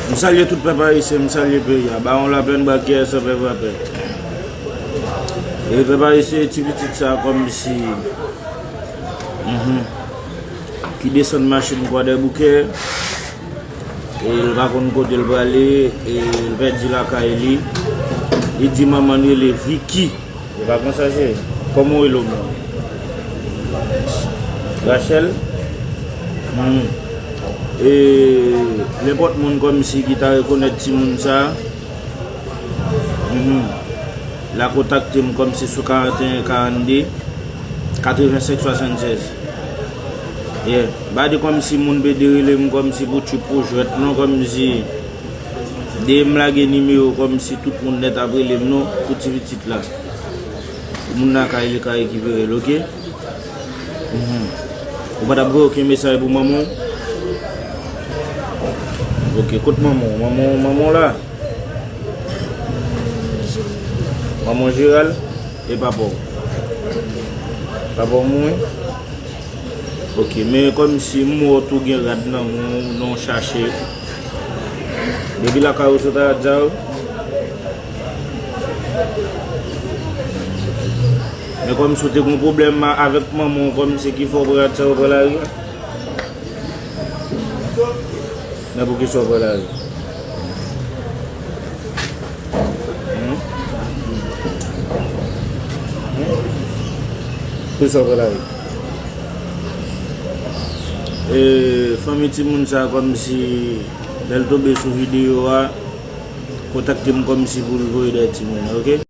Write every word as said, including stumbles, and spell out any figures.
M salye tout pèp ayisyen, m salye peyi a. Bawon Laplèn, Brakè, Sanpè Vrapè. E pèp ayisyen, ti pitit sa kòmsi, mhm, ki desann machin Kwadèboukè. E l pa konn kote l prale, e l pèdi lakay li. Li di manman l rele Vicky. E pa konsa, cheri. Kòman w rele w menm? Rachel? Hmm. E nenpòt moun kòmsi ki ta rekonèt timoun sa, mhm, la kontakte m kòmsi sou karanteyen karannde katrevensenk swasannsèz. Yeah. M pa di kòmsi moun pede rele m kòmsi pou tchup pou jwèt non, kòmsi de m lage nimewo kòmsi tout moun nèt ap rele m non pou ti pitit la. Pou moun nan kay li ka rekipere l, oke? Mhm. Ou pa t ap voye okenn mesaj pou manman w? Oke, kot manman w? Manman w, manman w la? Manman Jeral? E papa w? Papa w mouri? Oke, men kòmsi m wè w tou gen rad nan men w, non chache. Depi lakay ou sot a rad sa yo? Men kòmsi w te gen pwoblèm a-, avèk manman w, kòmsi ki fè w pran rad sa yo pran lari a? Men poukisa w pran lari? Hmm? Hmm? Poukisa w pran lari? E, fanmi timoun sa kòmsi lè l tonbe sou videyo a, kontakte m kòmsi pou l voye dèyè timoun nan, oke?